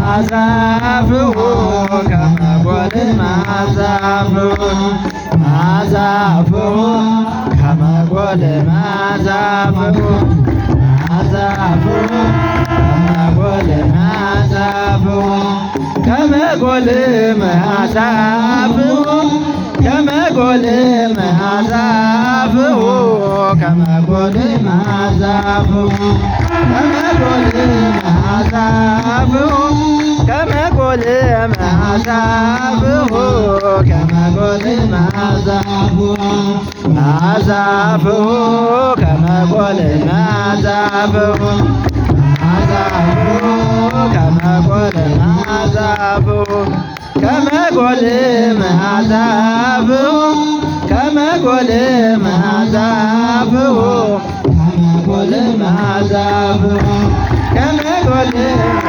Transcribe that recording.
አዛፍሁ ከመ ጎልም አዛፍሁ አዛፍሁ ከመ ጎልም አዛፍሁ አዛፍሁ ከመ ጎልም አዛፍሁ ከመ ጎልም አዛፍሁ ከመ ጎልም አዛፍሁ ከመ ጎልም አዛፍሁ ከመ ጎልም አዛፍሁ ከመ ጎልም አዛፍሁ ከመ ጎልም አዛፍሁ አዛፍሁ ከመ ጎልም አዛፍሁ አዛፍሁ ከመ ጎልም አዛፍሁ ከመ ጎልም አዛፍሁ ከመ ጎልም አዛፍሁ ከመ ጎልም አዛፍሁ ከመ ጎልም